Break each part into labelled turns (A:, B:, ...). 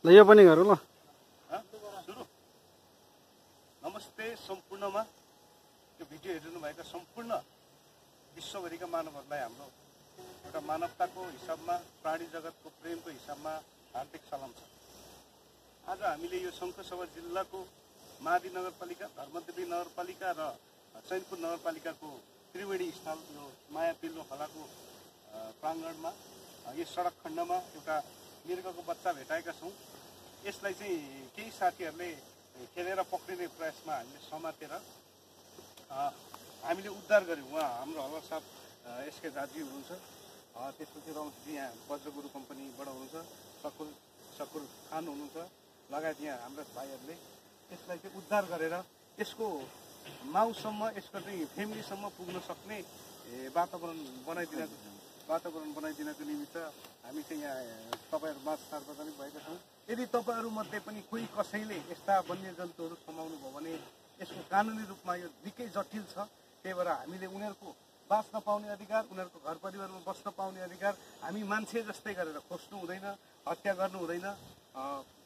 A: ल यो पनि गरौँ ल।
B: सुरु। नमस्ते सम्पूर्णमा यो भिडियो हेर्नुभएका सम्पूर्ण विश्वभरिका मानवहरूलाई हाम्रो एउटा मानवताको हिसाबमा प्राणी जगतको प्रेमको हिसाबमा हार्दिक सलाम छ। आज हामीले यो शङ्खसभा जिल्लाको मादी नगरपालिका, धर्मदेवी नगरपालिका र चैनपुर नगरपालिकाको त्रिवेणी स्थल यो माया पिल्लो खोलाको प्राङ्गणमा यस सडक खण्डमा एउटा मृगको बच्चा भेटाएका छौँ। यसलाई चाहिँ केही साथीहरूले खेलेर पक्रिने प्रयासमा हामीले समातेर हामीले उद्धार गऱ्यौँ। उहाँ हाम्रो हलर साहब एसके झाजी हुनुहुन्छ, त्यसपछि रमेशजी यहाँ वज्रगुरु कम्पनीबाट हुनुहुन्छ, सकुल खान हुनुहुन्छ, लगायत यहाँ हाम्रा भाइहरूले यसलाई चाहिँ उद्धार गरेर यसको माउसम्म, यसको चाहिँ फ्यामिलीसम्म पुग्न सक्ने वातावरण बनाइदिनको निमित्त हामी चाहिँ यहाँ तपाईँहरू माझ सार्वजनिक भएका छौँ। यदि तपाईँहरूमध्ये पनि कोही कसैले यस्ता वन्यजन्तुहरू समाउनु भयो भने यसको कानुनी रूपमा यो निकै जटिल छ। त्यही भएर हामीले उनीहरूको बाँच्न पाउने अधिकार, उनीहरूको घर परिवारमा बस्न पाउने अधिकार हामी मान्छे जस्तै गरेर खोज्नु हुँदैन, हत्या गर्नु हुँदैन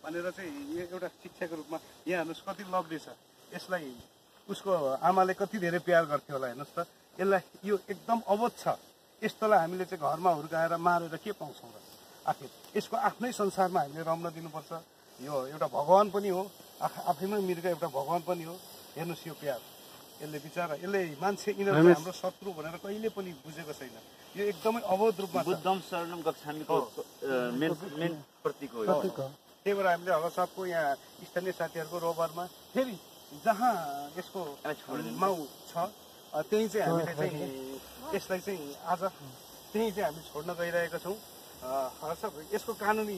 B: भनेर चाहिँ एउटा शिक्षाको रूपमा यहाँ हेर्नुहोस् कति लभली छ। यसलाई उसको आमाले कति धेरै प्यार गर्थ्यो होला। हेर्नुहोस् त, यसलाई यो एकदम अवोध छ। यस्तोलाई हामीले चाहिँ घरमा हुर्काएर मारेर के पाउँछौँ र? आखिर यसको आफ्नै संसारमा हामीले रम्न दिनुपर्छ। यो एउटा भगवान पनि हो, आफैमा मृग एउटा भगवान पनि हो। हेर्नुहोस् यो प्यार, यसले बिचरा, यसले मान्छे यिनीहरू हाम्रो शत्रु भनेर कहिले पनि बुझेको छैन। यो एकदमै अवोध रूपमा
C: बुद्धम शरणम गच्छामीको मेन प्रतीक हो।
B: त्यही भएर हामीले हल साहबको यहाँ स्थानीय साथीहरूको रोबरमा फेरि जहाँ यसको माउ छ त्यही चाहिँ हामीले चाहिँ यसलाई चाहिँ आज त्यही चाहिँ हामी छोड्न गइरहेका छौँ। हल साहब, यसको कानुनी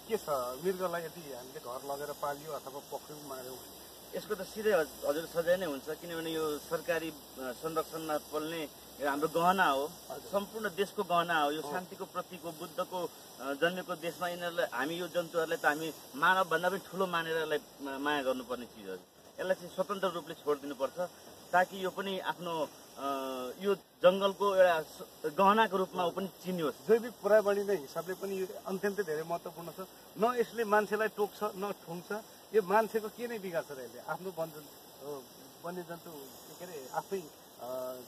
B: के छ? मृगलाई यदि हामीले घर लगेर पालियो अथवा पक्रियो मार्यो भने
C: यसको त सिधै हजुर सजाय नै हुन्छ, किनभने यो सरकारी संरक्षणमा पल्ने हाम्रो गहना हो, सम्पूर्ण देशको गहना हो। यो शान्तिको प्रतीक हो। बुद्धको जन्मेको देशमा यिनीहरूलाई हामी यो जन्तुहरूलाई त हामी मानवभन्दा पनि ठुलो मानेर यसलाई माया गर्नुपर्ने चिज हो। यसलाई चाहिँ स्वतन्त्र रूपले छोडिदिनुपर्छ ताकि यो पनि आफ्नो यो जङ्गलको एउटा गहनाको रूपमा पनि चिनियोस्।
B: जैविक पर्यावरणीय हिसाबले पनि यो अत्यन्तै धेरै महत्त्वपूर्ण छ। न यसले मान्छेलाई टोक्छ न ठुङ्छ। यो मान्छेको के नै बिगार्छ र यसले? आफ्नो वन्यजन्तु के अरे आफै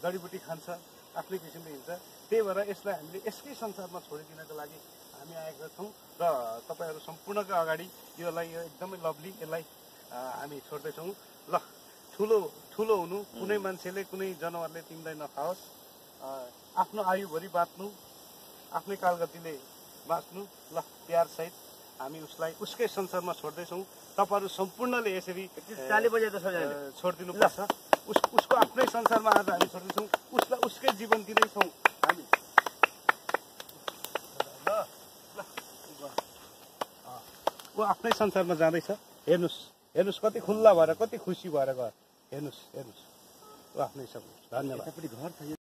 B: जडीबुटी खान्छ, आफ्नै किसिमले हिँड्छ। त्यही भएर यसलाई हामीले यसकै संसारमा छोडिदिनको लागि हामी आएका छौँ र तपाईँहरू सम्पूर्णका अगाडि योलाई यो एकदमै लभली, यसलाई हामी छोड्दैछौँ। ल, ठुलो हुनु, कुनै मान्छेले कुनै जनावरले तिमीलाई नखाओस्, आफ्नो आयुभरि बाँच्नु, आफ्नै कालगतिले बाँच्नु। ल, प्यारसहित हामी उसलाई उसकै संसारमा छोड्दैछौँ। तपाईँहरू सम्पूर्णले यसरी छोडिदिनुपर्छ। उसको आफ्नै संसारमा आज हामी छोड्दैछौँ, उसलाई उसकै जीवन दिँदैछौँ हामी। ऊ आफ्नै संसारमा जाँदैछ। हेर्नुहोस् कति खुल्ला भएर, कति खुसी भएर गयो। हेर्नुहोस् ऊ आफ्नै सब। धन्यवाद।